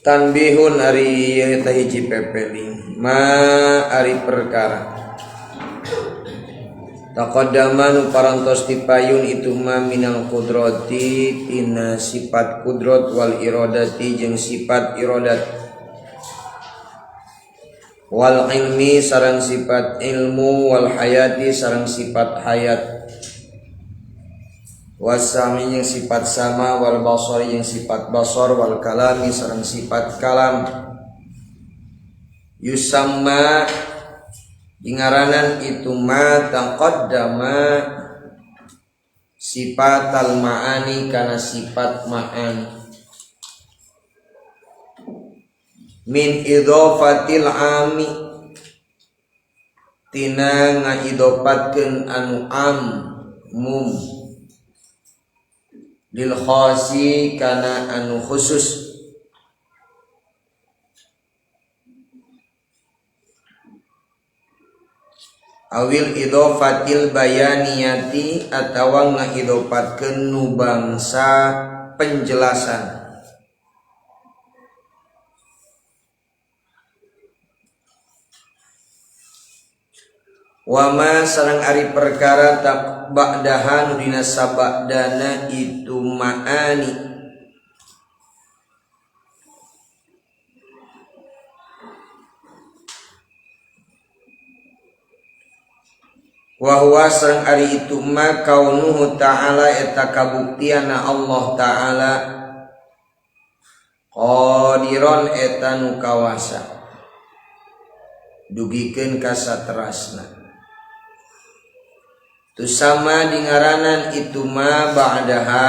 Tanbihun ari ieu teh hiji pepeling ma ari perkara taqaddama nu parantos tipayun itu ma minal qudrati tina sifat kudrat wal iradati jeung sifat iradat wal ilmi sareng sifat ilmu wal hayati sareng sifat hayat wasami yang sifat sama wal basari yang sifat basar wal kalami sareng sifat kalam yusamma dingaranan itu ma taqaddama sifat al ma'ani kana sifat ma'ani min idhofatil ami tina ngaidopatkeun anu am mum lil khasi kana anu khusus awil idhofatil bayaniyati atawa ngaidopatkeun nu bangsa penjelasan wama sareng ari perkara tak ba'daha nu dina sabadana itu ma'ani wa huwa sareng ari itu ma kaunuhu ta'ala eta kabuktiana Allah ta'ala qadiron eta nu kawasa dugikeun ka saterasna tu sama dingaranan itu ma ba'daha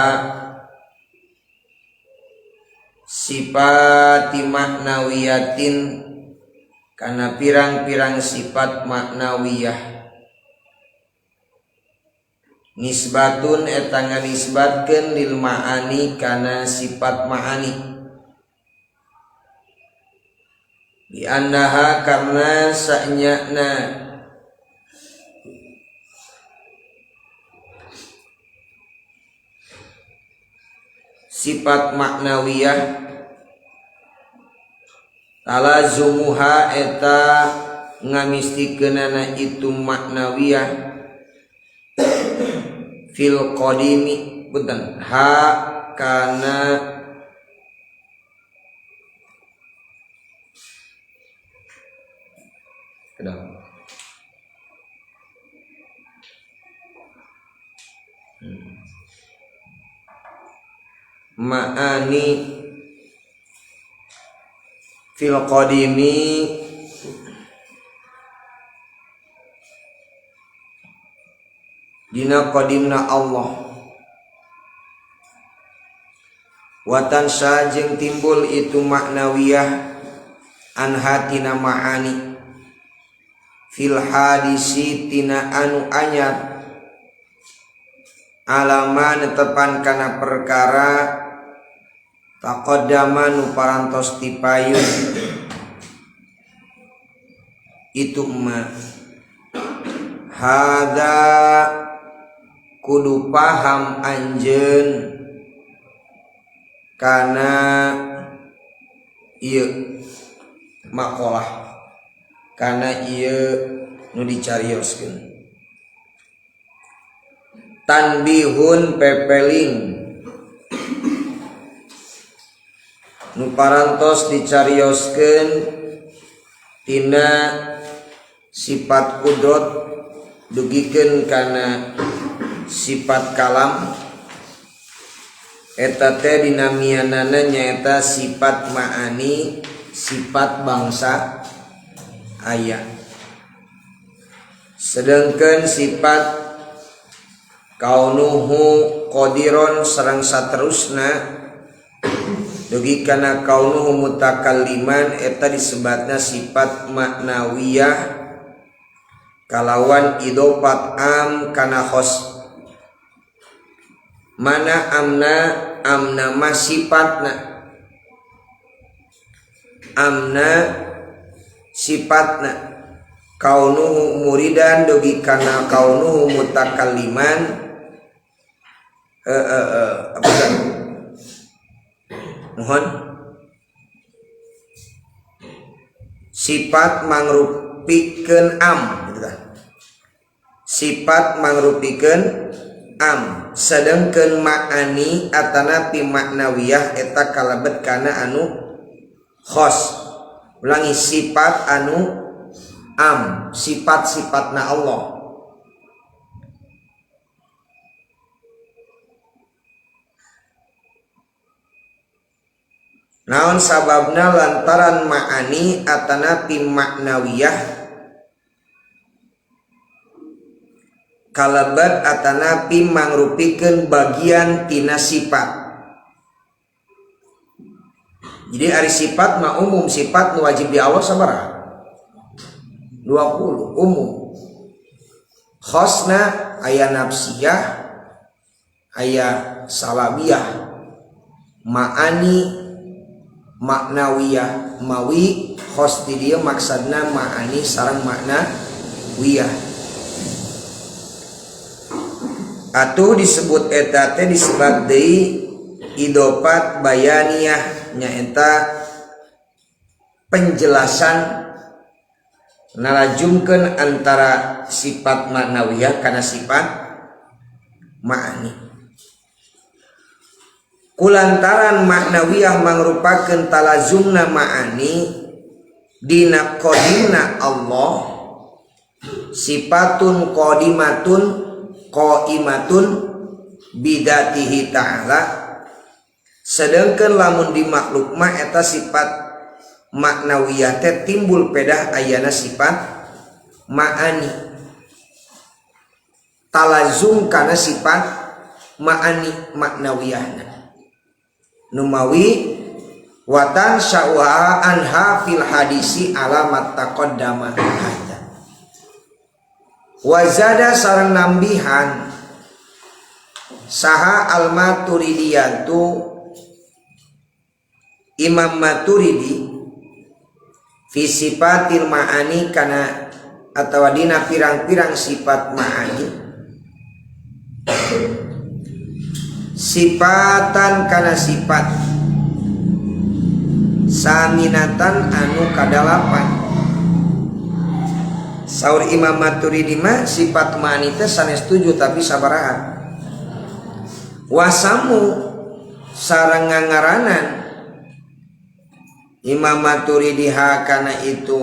sifati maknawiyatin kana pirang-pirang sifat maknawiyah nisbatun eta nganisbatkeun lil ma'ani kana sifat ma'ani di annaha karena sanyana sifat maknawiyah talazumuha eta ngamistikeunana itu maknawiyah fil qadimi punten ha kana ma'ani fil qadimi dina qadimna Allah watan sajeng timbul itu maknawiyah anha tina ma'ani fil hadisi tina anu anyar alama netepan kana perkara taqaddama nu parantos tipayun itu ma hada kudu paham anjeun kana ieu maqalah kana ieu nu dicarioskeun tanbihun pepeling nu parantos dicarioskeun tina sifat kudrat dugikeun kana sifat kalam eta teh dinamianana nyaeta sifat ma'ani sifat bangsa aya sedangkan sifat kaunuhu qadiron sareng saterusna dugi kana kaunuhu mutakalliman eta disebatna sifat maknawiyah kalawan idofat am kana khos mana amna amna ma sifatna amna sifatna kaunuhu muridan dugi kana kaunuhu mutakalliman apa mohon Sifat mangrupikeun am gitu kan. Sifat mangrupikeun am sedengkeun ma'ani atanapi maknawiyah eta kalebet kana anu khos. Ulangi, sifat anu am, sifat-sifatna Allah. Naon sababna lantaran ma'ani atanapi maknawiyah kalebet atanapi mangrupikeun bagian tina sifat. Jadi ari sifat mah umum, sifat nu wajib di Allah sabaraha? 20 umum. Khosna aya nafsiyah, aya salabiyah, ma'ani maknawiyah mawi khos di dieu maksudna ma'ani sareng maknawiyah. Atuh disebut eta teh disebut deui idofat bayaniyah, nyaeta penjelasan nalajumkeun antara sifat maknawiyah kana sifat ma'ani. Kulantaran maknawiyah mangrupakeun talazumna ma'ani dina qadimna Allah, sifatun qadimatun qaimatun bidatihi ta'ala. Sedangkan lamun di makhluk mah eta sifat maknawiyah teh timbul pedah ayana sifat ma'ani, talazum kana sifat ma'ani maknawiyahna. Numawi watan sya'uha anha fil hadisi alamat taqaddama hadza. Wazada sareng nambihan saha al-Maturidiyatu Imam Maturidi fi sifatil ma'ani kana atawa dina pirang-pirang sifat ma'ani, sifatan kana sifat saminatan anu kadalapan. Saur Imam Maturidi mah sifat ma'ani teh sanes 7 tapi sabaraha. Wasamu sareng ngangaranan Imam Maturidi ha kana itu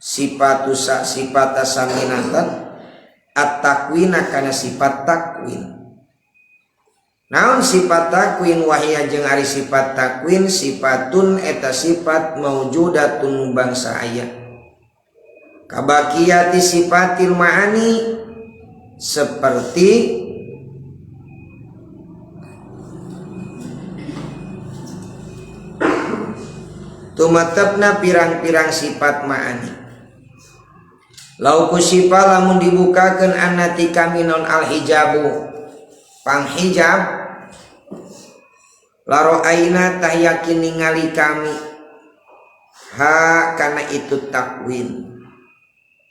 sifatu sifat saminatan at-takwina kana sifat takwin. Naon sifat takwin? Wahia jeung ari sifat takwin sifatun eta sifat maujudatun bangsa aya. Kabakiyati sifatil ma'ani seperti tumatepna pirang-pirang sifat ma'ani. Lau kusipa lamun dibukakeun annati kami non al-hijabu panghijab, laro aina tah yakin ningali kami ha kana itu takwin.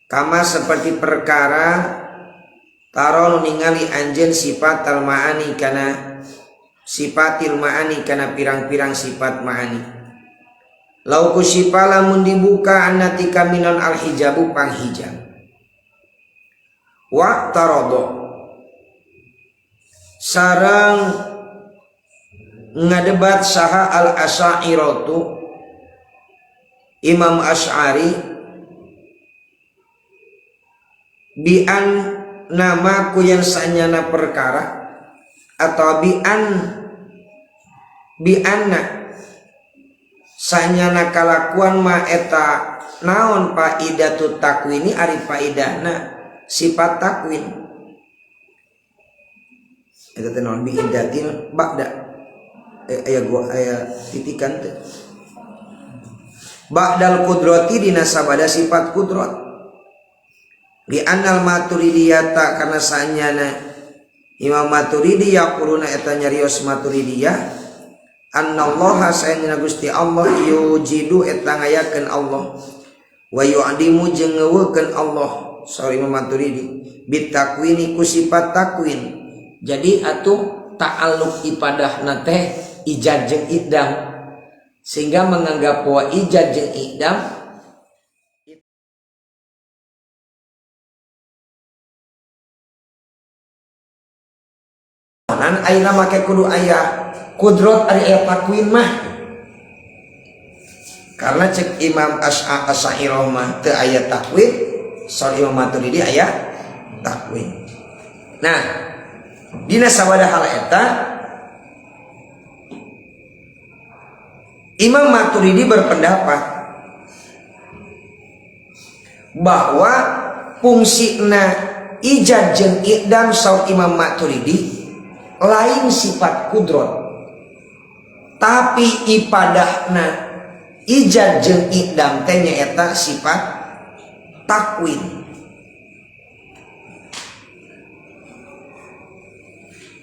Kama seperti perkara taron ningali anjeun sifat al ma'ani kana sifatil ma'ani kana pirang-pirang sifat ma'ani. Lau kusipa lamun dibuka annati kami non al hijabu panghijab. Wa tarodo sareng ngadebat saha al asy'ariyatu Imam Asy'ari bian nama ku yang sanyana perkara atau bianna sanyana kalakuan ma eta naon faidatu takwini ari faidahna sifat takwin eta teh naon biidatin ba'da aya gua aya titikan teh ba'dal qudrati dina sabada sifat kudrat li annal maturidiyata karena sanyana Imam Maturidi yaquluna eta nyarios Maturidiyah annallaha sayana Gusti Allah yujidu eta ngayakeun Allah wa yu'dimu jeung ngeuweukeun Allah saur Imam Maturidi bitakwini ku sifat takwin. Jadi atuh ta'alluq ibadahna teh ijad jeung idam, sehingga menganggap bahwa ijad jeung idam Kunaon ayeuna make kudu aya kudrot ari aya takwin mah? Karena cek Imam Asy'ari mah teu aya takwin, saur Imam Maturidi aya takwin. Nah, dina sabada hal eta Imam Maturidi berpendapat bahwa fungsina ijad jeung idam saur Imam Maturidi lain sifat kudrot, tapi ipadahna ijad jeung idam teh nyaeta sifat takwin.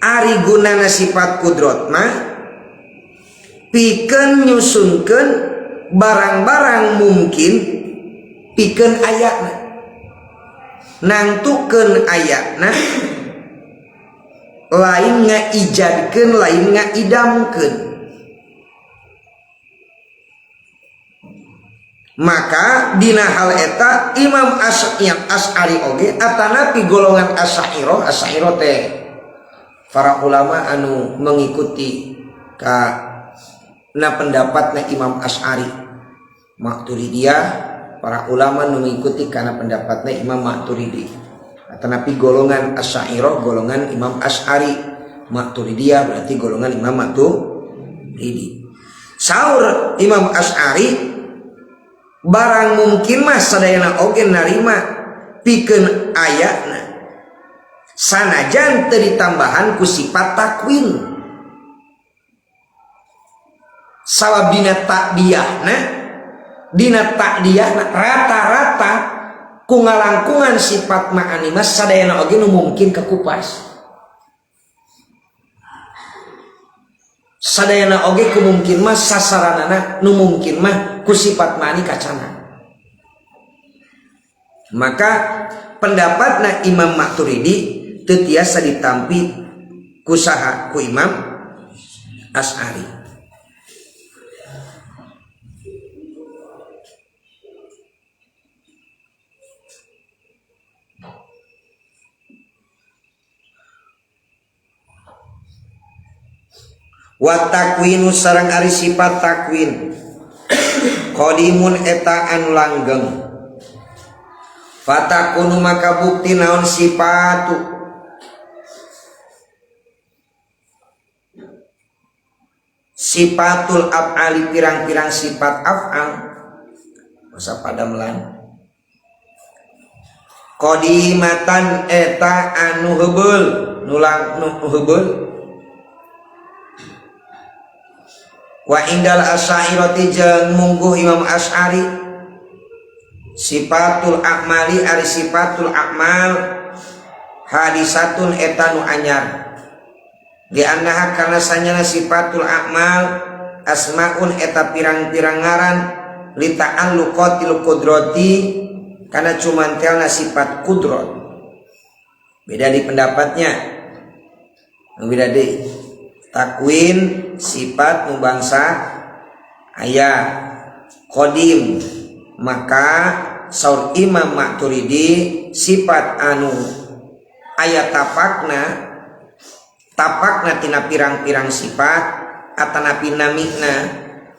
Ari gunana sifat kudrot mah pikeun nyusunkeun barang-barang mungkin pikeun ayatna, nangtukeun ayatna, lain ngaijadkeun lain ngaidamkeun. Maka dina hal eta Imam Asy'ari oge atanapi golongan Asy'ariyah, Asy'ariyah teh para ulama anu mengikuti ka na pendapatna Imam Asy'ari. Maturidiyah para ulama nu mengikuti kana pendapatna Imam Maturidi. Atanapi golongan Asy'ariyah golongan Imam Asy'ari, Maturidiyah berarti golongan Imam Maturidi. Saur Imam Asy'ari barang mungkin mah sadayana oge narima pikeun ayatna sanajan teu ditambahan ku sifat takwin. Sabab dina takdiyahna, dina takdiyahna rata-rata ku ngalangkungan sifat ma'ani mah sadayana oge nu mungkin kekupas. Sadayana oge ku mungkin mah sasaranana nu mungkin mah ku sifat ma'ani kacana. Maka pendapatna Imam Maturidi teu tiasa ditampi ku saha? Ku Imam Asy'ari. Wa takwinu sareng ari sifat takwin qadimun eta anu langgeng. Fatakunu maka bukti naon sifatu sifatul af'ali pirang-pirang sifat af'al masa padamelan qadimatan eta anu heubeul nulang nu heubeul. Wa indal asy'ariyati jeung mungguh Imam Asy'ari sifatul a'mali ari sifatul a'mal hadisatun eta nu anyar di annaha kana sanyana sifatul a'mal asmaun eta pirang-pirang ngaran li ta'alluqatil qudrati kana cumantelna sifat kudrat. Beda di pendapatnya, beda di takwin sifat nu bangsa aya qadim. Maka saur Imam Maturidi sifat anu aya tapakna, tapakna tina pirang-pirang sifat atanapi namina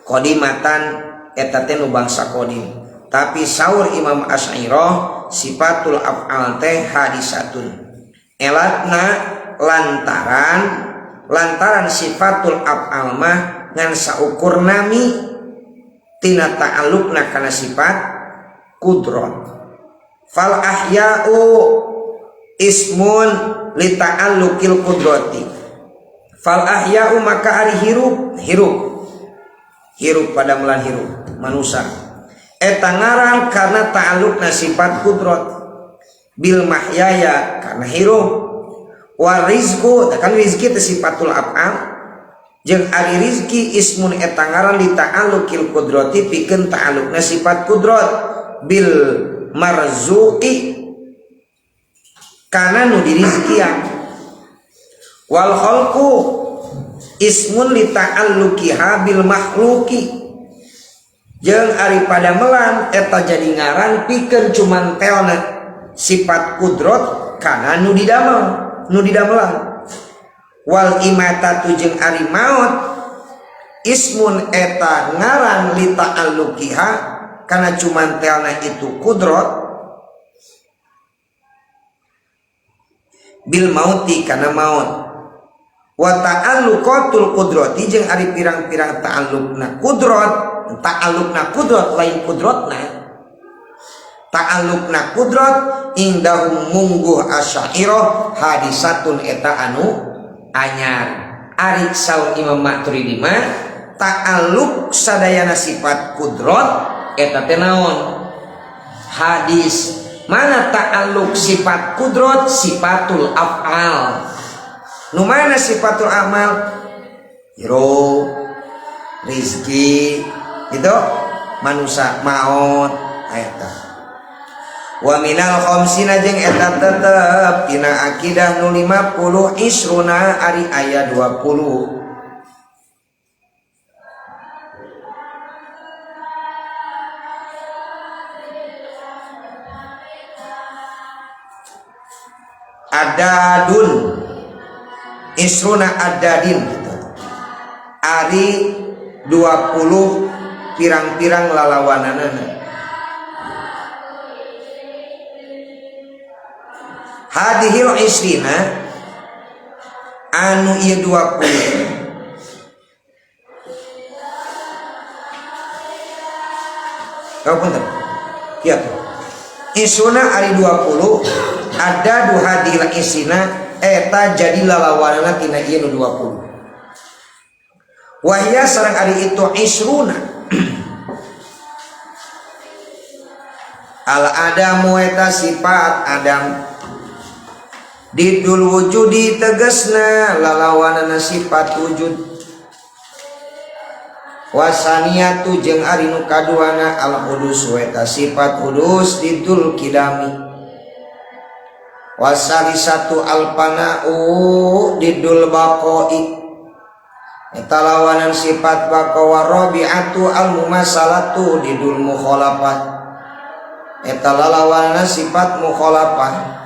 qadimatan eta teh nu bangsa qadim. Tapi saur Imam Asy'ariyah sifatul af'al teh hadisatun elatna lantaran sifatul af'al mah ngan saukur nami tina ta'alluqna kana sifat kudrat. Fal ahya'u ismun li ta'alluqil qudrati. Fal ahya'u maka ari hirup, hirup hirup pada melan hirup manusia eta ngaran karena ta'alluqna sifat kudrat bil mahyaya karena hirup. Wa rizqu kan rizki teh sifatul af'al jeung ari rizki ismun eta ngaran li ta'alluqil qudrati pikeun ta'alluqna sifat kudrat bil marzuqi kana nu dirizkian. Wal khalqu ismun li ta'alluqiha bil makhluqi jeung ari padamelan eta jadi ngaran pikeun cumantelna sifat kudrat kana nu didamel, nu didamelan. Wal imatatu jeung ari maut ismun eta ngaran li ta'alluqiha kana cumantelna itu kudrat bil mauti kana maut. Wa ta'alluqatul qudrati jeung ari pirang-pirang ta'alluqna kudrat, ta'alluqna kudrat lain kudratna, ta'alluqna kudrat indahum mungguh asy'ariyah hadisatun eta anu anyar. Ari saur Imam Maturidi mah ta'alluq sadayana sifat kudrat eta teh naon? Hadis. Mana ta'alluq sifat kudrat? Sifatul af'al. Nu mana sifatul amal? Hiro, rizki, gitu, manusia maut, eta. Wa minal khamsina jeung eta tetep tina akidah nu 50 isruna ari aya 20. Adadun isruna adadin gitu. Ari 20 pirang-pirang lalawananana. Hadihil isrina anu ieu 20. Kau punten. Kieu. Isruna ari 20 ada dua hadihil isrina eta jadi lalawanana tina ieu nu 20. Wahya sareng ari itu isruna. Al adamu eta sifat adam. Didul wujudi tegesna lalawanana sifat wujud. Wasaniatu jeung ari nu kaduana al hudus eta sifat hudus didul kidami. Wasalisatu alpana'u didul baqai eta lawanan sifat baqa. Warabi'atu almumasalatu didul mukhalafah eta lalawanan sifat mukhalafah.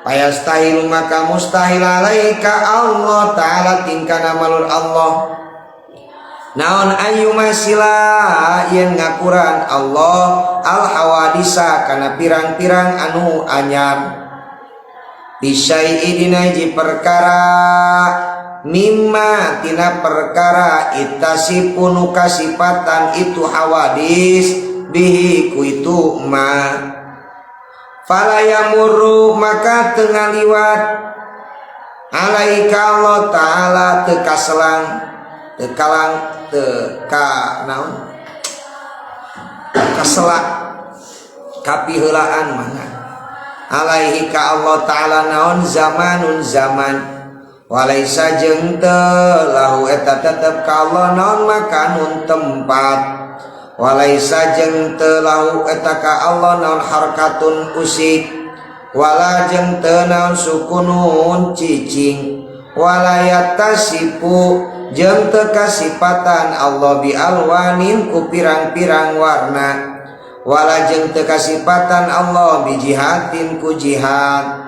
Payastahilu maka mustahil alaika Allah ta'ala tingkana malur Allah naon ayu masila yen ngakuran Allah al hawadisa kana pirang-pirang anu anyar bisyai'i dina hiji perkara mimma tina perkara itasipunu kasipatan itu hawadis bihi ku itu ma fala yamurru maka teu ngaliwat alaika Allah ta'ala teu kaselang teu kalang teu ka naon kaselak kapiheulaan mana alaihi ka Allah ta'ala naon zamanun zaman walaisa jeung teu lahu eta tetep ka Allah naon makanun tempat walaisa jeung teu lahu eta ka Allah naon harkatun usik wala jeung teu naon sukunun cicing wala yatasifu jeung teu kasipatan Allah bi alwanin ku pirang-pirang warna wala jeung teu kasipatan Allah bi jihatin ku jihad.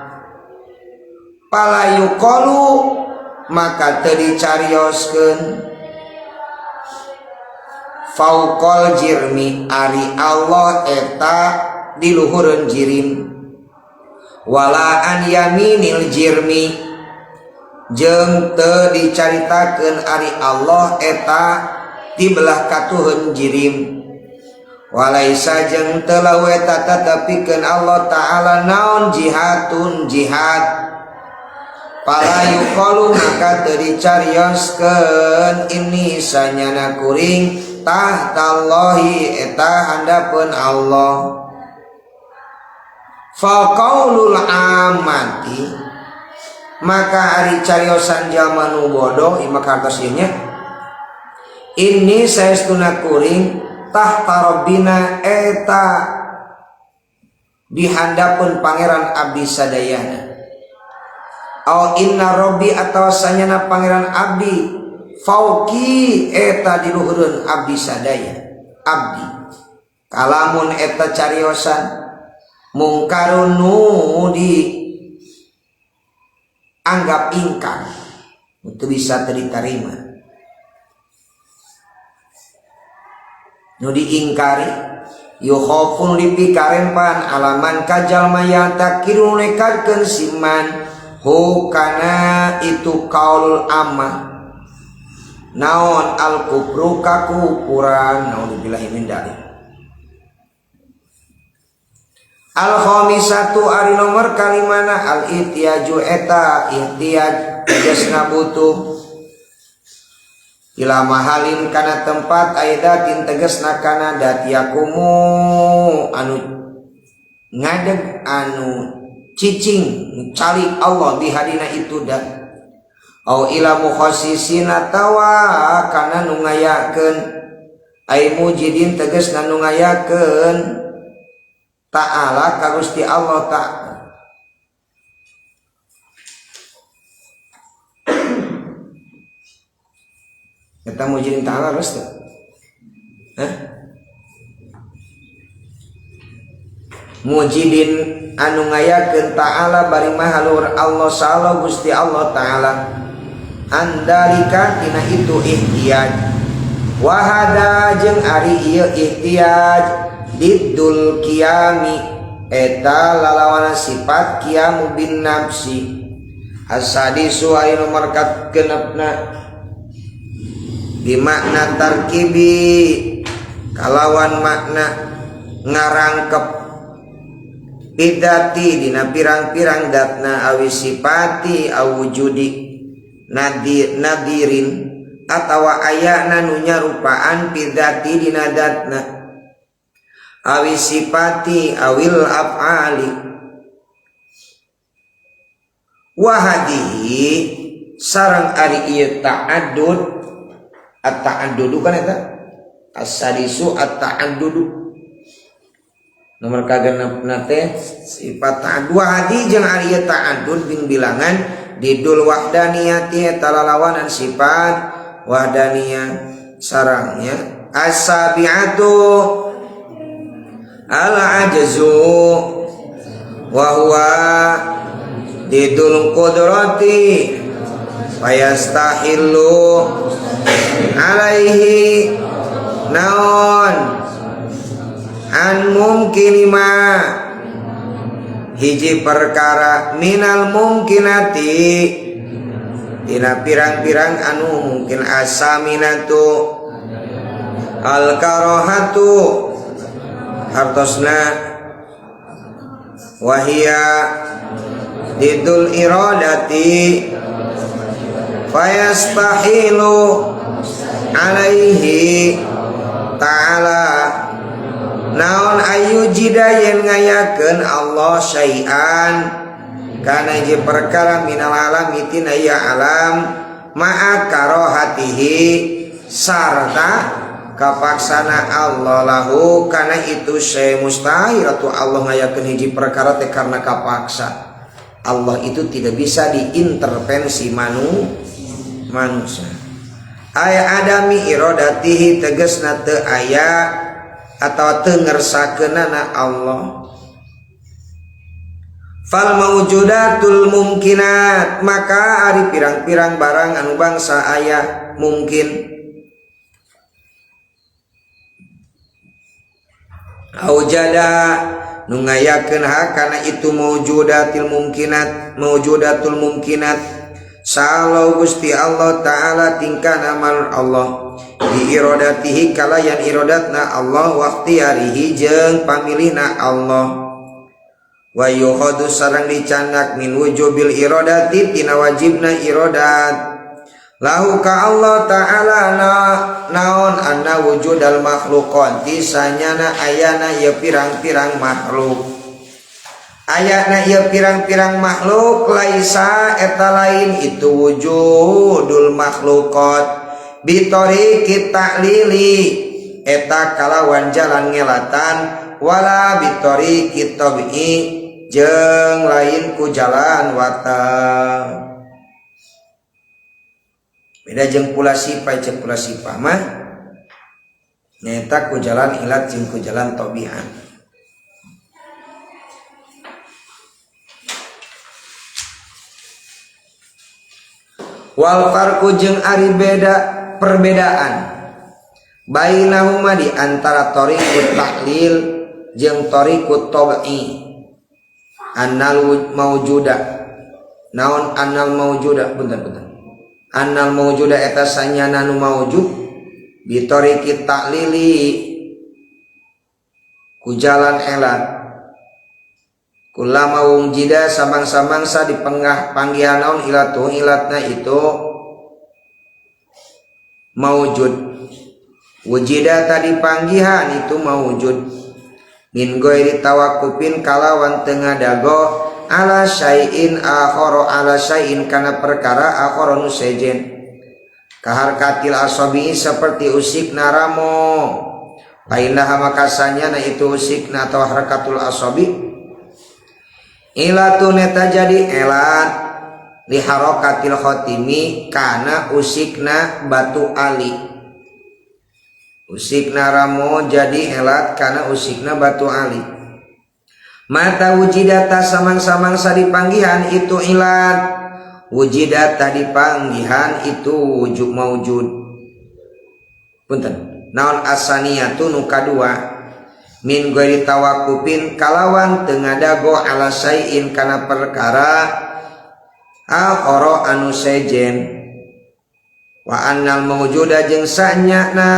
Pala yuqalu maka teu dicarioskeun fauqal jirmi ari Allah eta di luhureun jirim wala an yaminil jirmi jeung teu dicaritakeun ari Allah eta di belah katuheun jirim walaisa jeung teu lahu eta tetepikeun Allah ta'ala naon jihatun jihad. Pala yuqalu maka teu dicarioskeun ini sanyana kuring tahtallahi eta handapeun Allah. Fa qaulul amati maka ari cariosan jalma nu bodoh ieu mah kartos ieu nya ini saestuna kuring tahta rabbina eta dihandapeun pangeran abdi sadayana. Au inna rabbi atawa sanyana pangeran abdi fauqi eta diluhureun abdi sadaya abdi kalamun eta cariosan mungkarun nu di anggap ingkar. Itu bisa teu ditarima. Nu diingkari yukhafun dipikarempan alaman kajalma yatakiru nekadkeun siman hu kana itu kaul amah naon al kufru kakufuran naudzubillahi min dzalik. Al khamisatu ari nomor kalimana al ihtiyaju eta ihtiyaj tegasna butuh ila mahalin kana tempat aidatin tegasna kana dat yakumu anu ngadeg anu cicing calik Allah bihadina itu dat au ila mukhassisina tawa kana nu ngayakeun ai mujidin tegasna nu ngayakeun ta'ala ka Gusti Allah ta'ala. Eta mujidin ta'ala terus teh. Hah? Mujidin anu ngayakeun ta'ala bari mahalur Allah sala Gusti Allah ta'ala. Andalika tina itu ihtiyaj. Wahada jeung ari ieu ihtiyaj diddul qiyami eta lalawana sifat qiyamu bin nafsi. Asadisu ari nomor genepna bimakna tarkibi kalawan makna ngarangkep bidati dina pirang-pirang datna awi sifati awujudi nadirin atawa ayana nu nyarupaan bidati dina datna awi sifati awil af'ali wahadihi sareng ari ieu ta'addud at-ta'addudu kan eta as-sadisu at-ta'addudu nomor kagenepna teh sifat ta'addud wahadi jeung ari ieu ta'addud bin bilangan didul wahdaniyati eta lalawanan sifat wahdaniyah sarangnya as-sabi'atu al-ajzu wa huwa didul qudrati fayastahillu alaihi naon an mungkinima hiji perkara minal mungkinati dina pirang-pirang anu mungkin asaminatu al karohatu hartosna wahia didul iradati fayastahilu alaihi ta'ala naon ayu jidayen ngayakeun Allah syai'an kana hiji perkara minal alami tina ieu alam ma'a karohatihi sarta kapaksana Allah lahu kana itu syai mustahil atau Allah ngayakeun hiji perkara teh karena kapaksa. Allah itu tidak bisa diintervensi manusia. Ay adami iradatihi tegasna teu aya atau teu ngersakeunana Allah. Fal maujudatul mumkinat maka ari pirang-pirang barang anu bangsa aya mungkin aujada nu ngayakeun hakana itu maujudatil mumkinat maujudatul mumkinat salau Gusti Allah ta'ala tingkah amal Allah bi iradatihi kalayan iradatna Allah waqtiarihi jeung pamilihna Allah wa yukhadu sareng dicandak min wujubil iradati tina wajibna iradat lahu ka Allah ta'ala naon anna wujudal makhluqati sanyana ayana ieu pirang-pirang makhluk ayana ieu pirang-pirang makhluk laisa eta lain itu wujudul makhluqat bitoriqi ta'lili eta kalawan jalan ngelatan wala bitoriqi tabi'i jeung lain ku jalan watak. Beda jeung pula sifat jeung pula sifat mah nyaeta ku jalan ilat jeung ku jalan tabiat. Wal farqu jeung ari beda perbedaan bainahuma di antara thariqut tahlil jeung thariqut tab'i. Annal maujuda naon annal maujuda punten-punten annal maujuda eta sanyana nu maujud bi thariqit ta'lili ku jalan elat kulama wujida samang-samangsa dipenggah panggihan naon ilatu ilatna itu maujud wujida tadi panggihan itu maujud min ghairi tawakkufin kalawan tengah dago ala syai'in akhara ala syai'in kana perkara akhara nu sejen kaharkatil asabi seperti usik naramo painaha makasanya na itu usikna atau harakatul asabi ilatun eta jadi elat li harakatil khatimi kana usikna batu ali. Usikna ramo jadi elat kana usikna batu ali. Mata wujidata samang-samangsa dipanggihan itu ilat wujidata dipanggihan itu wujud maujud. Punten naon asaniyatu nu kadua min ghairi tawakkufin kalawan teu ngadago ala syai'in kana perkara akhara anu sejen wa annal maujuda jeung sanyana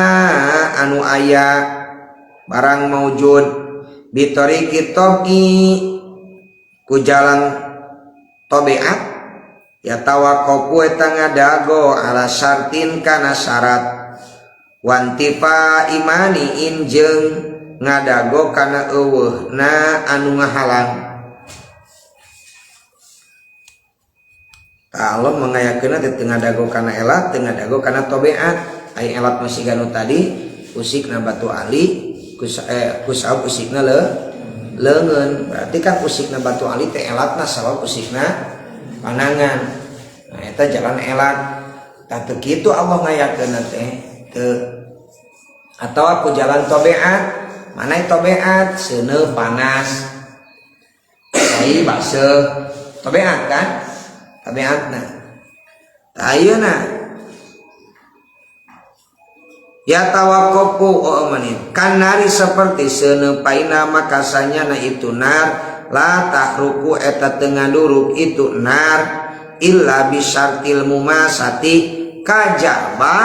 anu aya barang maujud bi tariqi tabi ku jalan tabiat ya tawaqqafu eta ngadago ala syartin kana syarat wantifa imaniin jeung ngadago kana eueuhna anu ngahalang. Kalau mengayakeunna teh teu ngadago kana elat, teu ngadago kana tabiat. Ai elat masih ganu tadi usikna batu ali kusab usikna leungeun. Berarti kan usikna batu ali teh elatna sabab usikna panangan. Nah eta jalan elat. Tah teu kitu Allah ngayakeunna teh teu. Atawa ku jalan tabiat, mana tabiat seuneu panas. Ai baseuh tabiat kan? Tabiatna. Ayeuna ya tawaqqafu manin kanari seperti seuneu paina makasanya na itu nar la tahruku eta teu ngaduruk itu nar illa bisyartil mumasati kajaba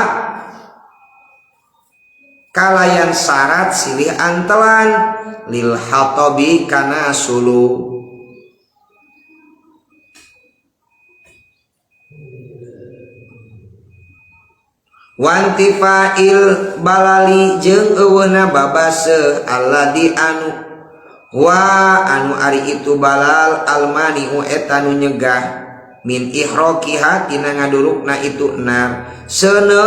kalayan syarat silih antelan lil hatabi kana sulu. Wantifail balali jeung eueuhna babaseuh alladzi anu wa anu ari itu balal almaniu eta nu nyegah min ihraqiha tina ngadurukna itu nar seuneu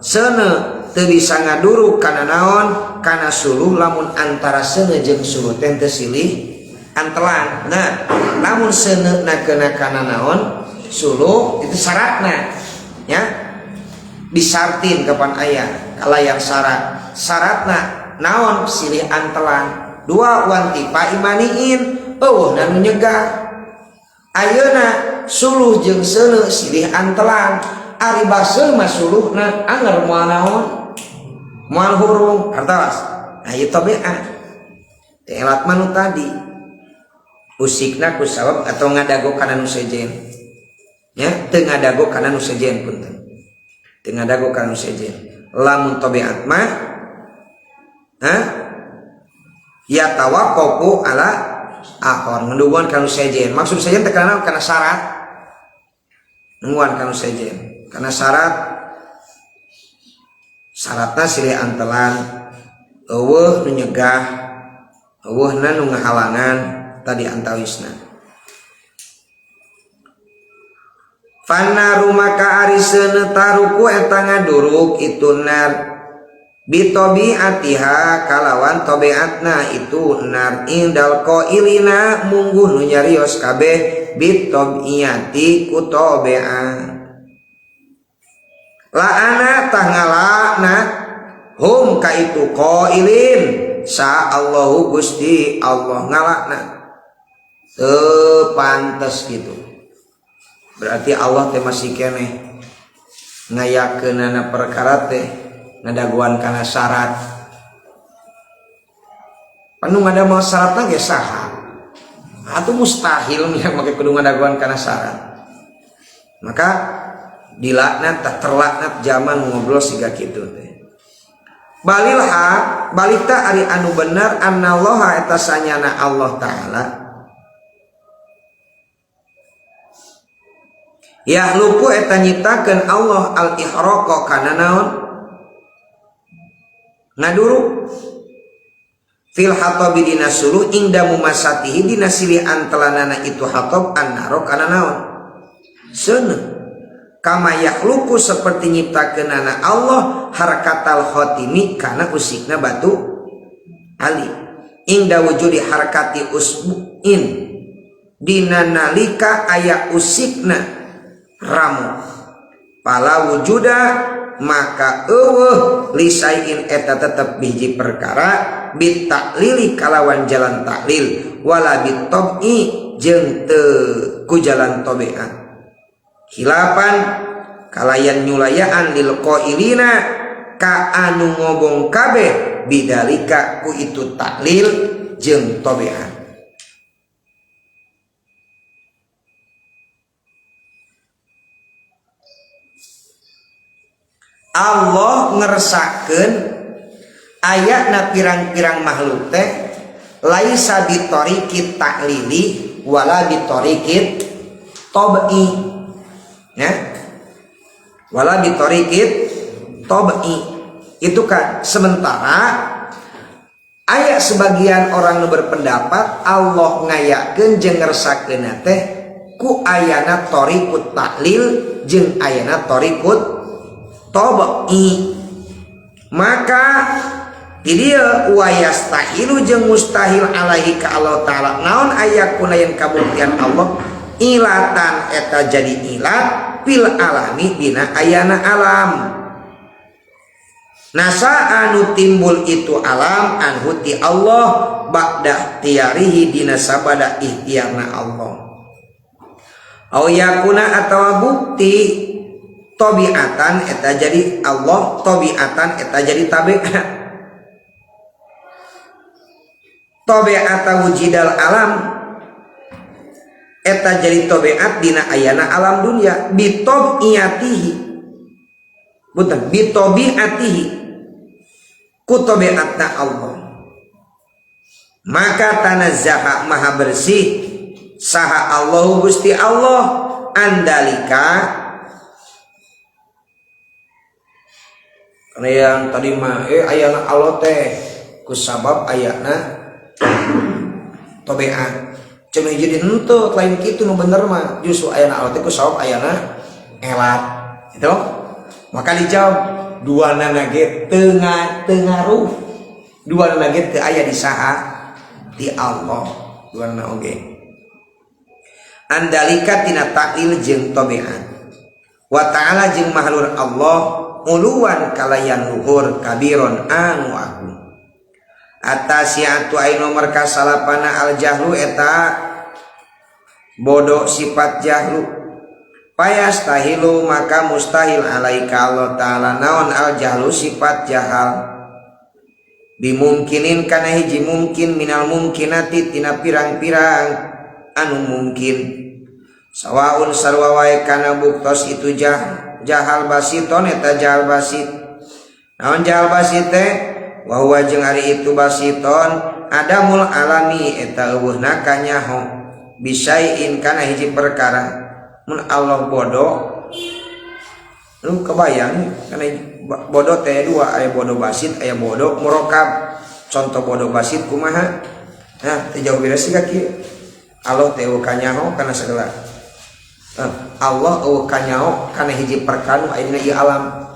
seuneu teu bisa ngaduruk kana naon kana suluh lamun antara seuneu jeung suluh teh teu silih antelan. Nah lamun seuneuna keuna kana naon suluh itu syaratna ya disartin kapan aya kalayan syarat syaratna naon silih antelan dua wantifa imaniin eueuh nu nyegah. Ayeuna suluh jeung seuneu silih antelan ari baseuh mah suluhna anger moal naon moal hurung hartos. Nah ieu tabiat teh elat mah nu tadi usikna ku sabab atau ngadago kana nu sejen nya teu ngadago kana nu sejen punten teu ngadago kana nu sejen. Lamun tabiat mah ha ya tawaqqafu ala akhor ngunduan kana nu sejen. Maksud sejen teh kana kana syarat nungguan kana nu sejen karena syarat syaratna silih antelan eueuh nu nyegah eueuhna nu ngahalangan tadi antawisna. Fanaru maka ari seuneu taruku eta ngaduruk itu nar bitabiatiha kalawan tabiatna itu nar indal qailina mungguh nu nyarios kabeh bitabiati ku tabiat. La'ana tah ngalakna hum ka itu qailin sa Allahu Gusti Allah ngalakna teu pantes gitu. Berarti Allah teh masih keneh ngayakeunana perkara teh ngadaguan kana syarat. Anu ngadamel syaratna ge saha? Atuh mustahil nya make kudu ngadaguan kana syarat. Maka dilaknat tak terlaknat zaman ngobrol siga kitu teh. Balil haq balik ta ari anu bener annallaha eta sanyana Allah taala yahluku eta nyiptakeun Allah al-ihraqa kana naon ngaduru fil hatabi dina suluh ingda mumasatihi dina silih antelanana itu hatab annaro kana naon seuneu kama yakhluqu seperti nyiptakeunana Allah harakatal khatimi kana usikna batu ali ingda wujudi harakati usbu'in dina nalika aya usikna ramu pala wujuda maka eueuh lisaiin eta tetep biji perkara bitaklili kalawan jalan taklil wala bitob'i jeung teu ku jalan tobeat khilapan kalayan nyulayaan lil qailina ka anu ngobong kabeh bidalika ku itu taklil jeung tobeat. Allah ngersakeun ayatna pirang-pirang makhluk teh laisa bitoriqit ta'lili wala bitoriqit tab'i ya, wala bitoriqit tab'i. Itu kan sementara ayat sebagian orang nu berpendapat Allah ngayakeun jeung ngersakeun teh ku ayana tariqut ta'lil jeung ayana tariqut tabi'i. Maka di dieu wayastahilu jeung mustahil alaihi ka Allah taala naon aya kunayan kabuktian Allah ilatan eta jadi ilat fil alami dina ayana alam nasa anu timbul itu alam anhu ti Allah ba'da tiarihi dina sabada ikhtiarna Allah au yakuna atawa bukti tobiatan eta jadi Allah tobiatan eta jadi tabiat tobiata wujidal alam eta jadi tobiat dina ayana alam dunia bitobiatihi bukan bitobiatihi ku tobiatna Allah. Maka tanazzaha maha bersih saha Allahu Gusti Allah andalika. Karena yang tadi mah ayana Allah teh ku sabab ayana tobeat cenah jadi henteu lain kitu nu bener mah justru ayana Allah teh ku sabab ayana elat gitu. Maka dijawab dua nana ge teu ngaruh, dua nana ge teu aya di saha di Allah dua nana oge andalika tina taklil jeung tobeat wa ta'ala jeung mahlur Allah uluan kalayan luhur kabiron anu aku atasiatu ai nomor kasalapana al jahlu eta bodoh sifat jahlu payastahilu maka mustahil alaika Allah taala naon al jahlu sifat jahal bimungkinin kana hiji mungkin minal mungkinati tina pirang-pirang anu mungkin sawaun sarua wae kana buktos itu jahal basiton eta jahal basit naon jahal basit teh wa huwa jeung ari itu basiton adamul alami eta eueuhna kanyaho bisain kana hiji perkara. Mun Allah bodoh lu kebayang kana bodoh teh dua, aya bodoh basit aya bodoh murokab. Contoh bodoh basit kumaha? Nah teh jauh beda sih kaki Allah teh eueuh kanyaho kana segala Allah eueuh kanyaho kana hiji perkara aya dina ieu alam,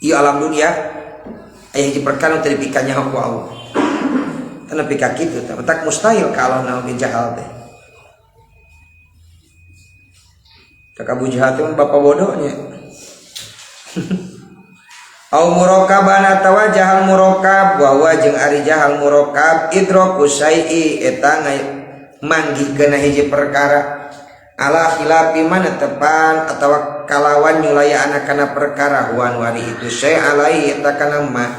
ieu alam dunia aya hiji perkara teu dipikanyaho ku Allah. Teu nepi ka kitu teh tak mustahil ka Allah naon jahal teh. Cak Abu Jahal teh bapak bodohnya. Au murakaban atawa jahal murakab wa huwa jeung ari jahal murakab idraku syai'i eta manggihkeun hiji perkara Ala khilafi mana tepan atawa kalawan nyulayana kana perkara huan wari itu syai alai eta kana ma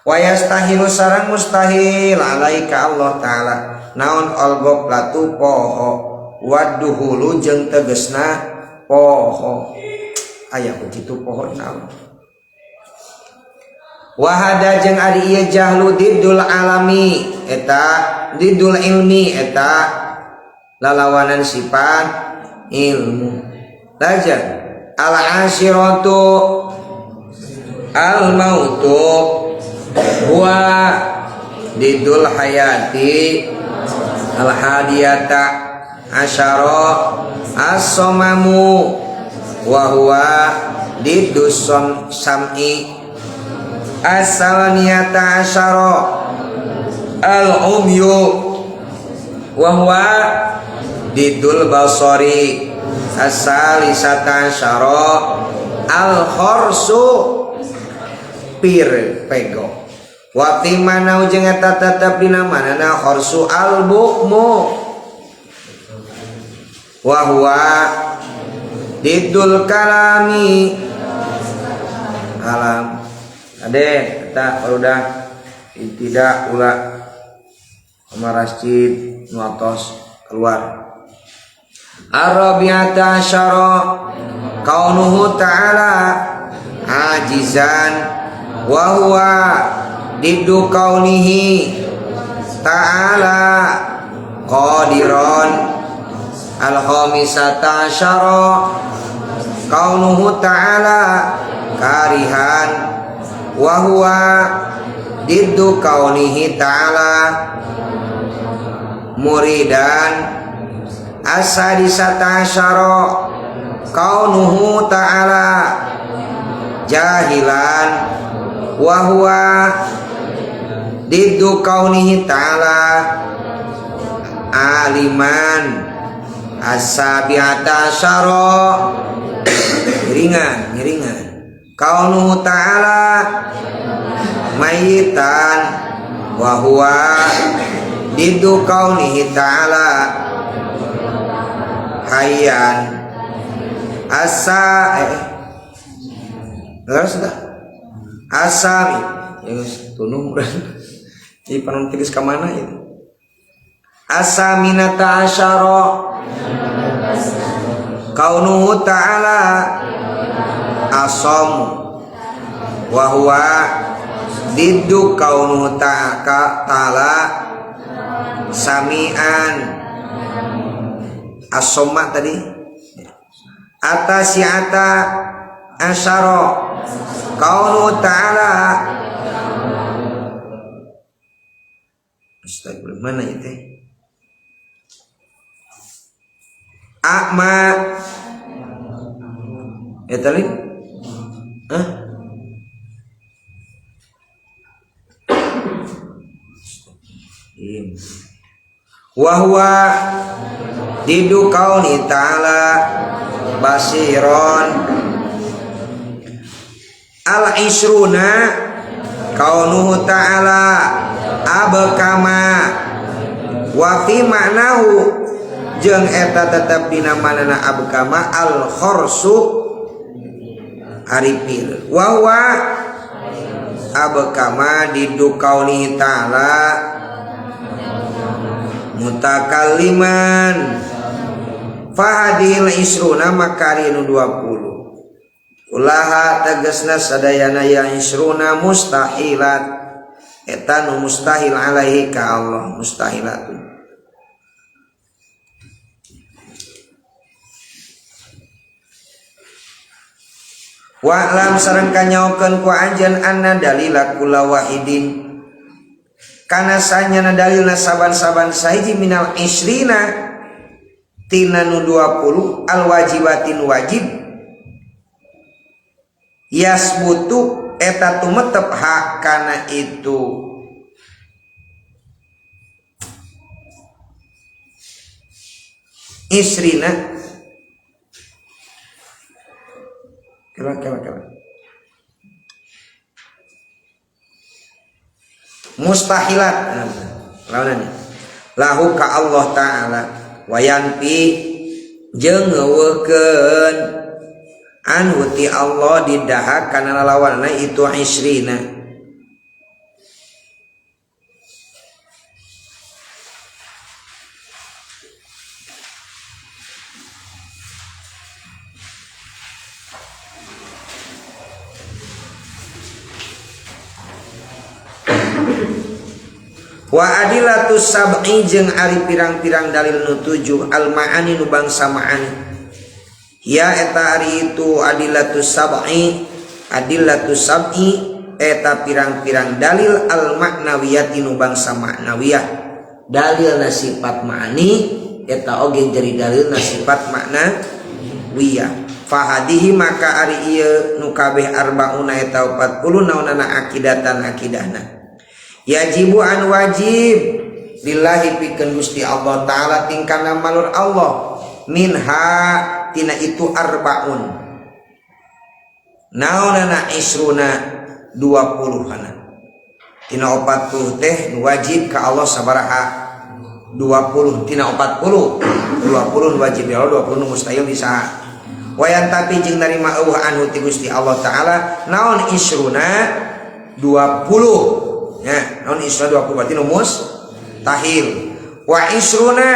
wa yastahilu sareng mustahil alai ka Allah taala naon al ghaflatu poho waduhulu jeung tegesna poho aya kitu poho naon wahada jeung ari ieu jahlu didul alami eta didul ilmi eta lalawanan sifat ilmu. Lajar al ashiratu al mautu huwa didul hayati al hadiyata asyara as-samamu wa huwa didus sam'i as-salaniyata asyara al umyu wa huwa didul basari as-salisata asyara al khorsu pir pego wa fi manau jeung eta tetep dina manana khorsu al bukmu wa huwa didul kalami alam ade eta udah tidak ulah masjid nu atos keluar. Arabiata asyara kaunuhu ta'ala ajizan wa huwa diddu kaunihi ta'ala qadiran. Al khamisata asyara kaunuhu ta'ala karihan wa huwa diddu kaunihi ta'ala muridan. Asadisata asyara kaunuhu ta'ala jahilan wa huwa diddu kaunihi ta'ala aliman. Asabiata asyara ngiringan ngiringan kaunuhu ta'ala mayitan wa huwa diddu kaunihi ta'ala hayyan. Asa sudah asami geus tunung di panon tiris ka mana itu asaminata asyara kaunuhu ta'ala asam wa huwa diddu kaunuhu ta'ala sami'an. As-somma tadi atasiata asyara kaunu ta'ala. Astagfirullah, mana itu akma ya tadi hah wa huwa didu kauni ta'ala basiron. Al isruna kaunuhu ta'ala abkama wa fi ma'nahu jeung eta tetep dina manana abkama al khorsu aripir wa huwa abkama didu kauni ta'ala mutakalliman. Fahadil isruna maka nu 20 ulaha tegasna sadayana ya isruna mustahilat eta nu mustahil alaihi ka Allah mustahilatun. Wa lam sareng kanyaokeun ku anjeun anna dalila kula wahidin kana sanyana dalilna saban-saban sahiji minal isrina tina nu 20 al wajibatin wajib yasbutu eta tumetep hak kana itu isrina kela kela kela mustahilat lawannya lahu ka Allah ta'ala wayanti Jeung ngeuweuhkeun anhu ti Allah didaha kana lalawanna itu isrina. Wa adilatus sab'i jeung ari pirang-pirang dalil nu tujuh al ma'ani nu bangsa ma'ani. Ya eta ari itu adilatus sab'i, adilatus sab'i eta pirang-pirang dalil al ma'nawiyati nu bangsa ma'nawiyah. Dalilna sifat ma'ani eta oge jadi dalilna sifat maknawiyah. Fahadihi maka ari ieu nu kabeh arbauna eta 40 naonana akidatan akidahna. Yajibu an wajib lillahi pikeun Gusti Allah Ta'ala tingkana malur Allah minha tina itu arbaun naonana isruna 20 kana tina 40 teh wajib ka Allah sabaraha 20 tina 40 20 wajib ya Allah 20 mustahil disaha wayan tapi jeung narima eueuh anhu ti Gusti Allah Ta'ala naon isruna 20 ya naon isra 20 berarti nu mustahil wa isruna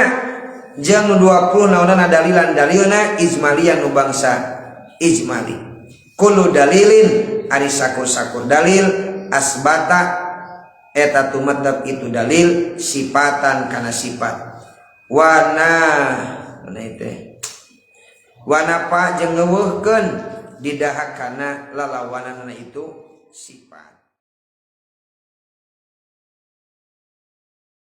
jeung 20 naonana dalilan dalilna ijmalian nu bangsa ijmali kullu dalilin ari sakur-sakur dalil asbata eta tumetep itu dalil sifatan kana sifat wana mana teh wana pa jeung ngeuweuhkeun didaha kana lalawananna itu sifat.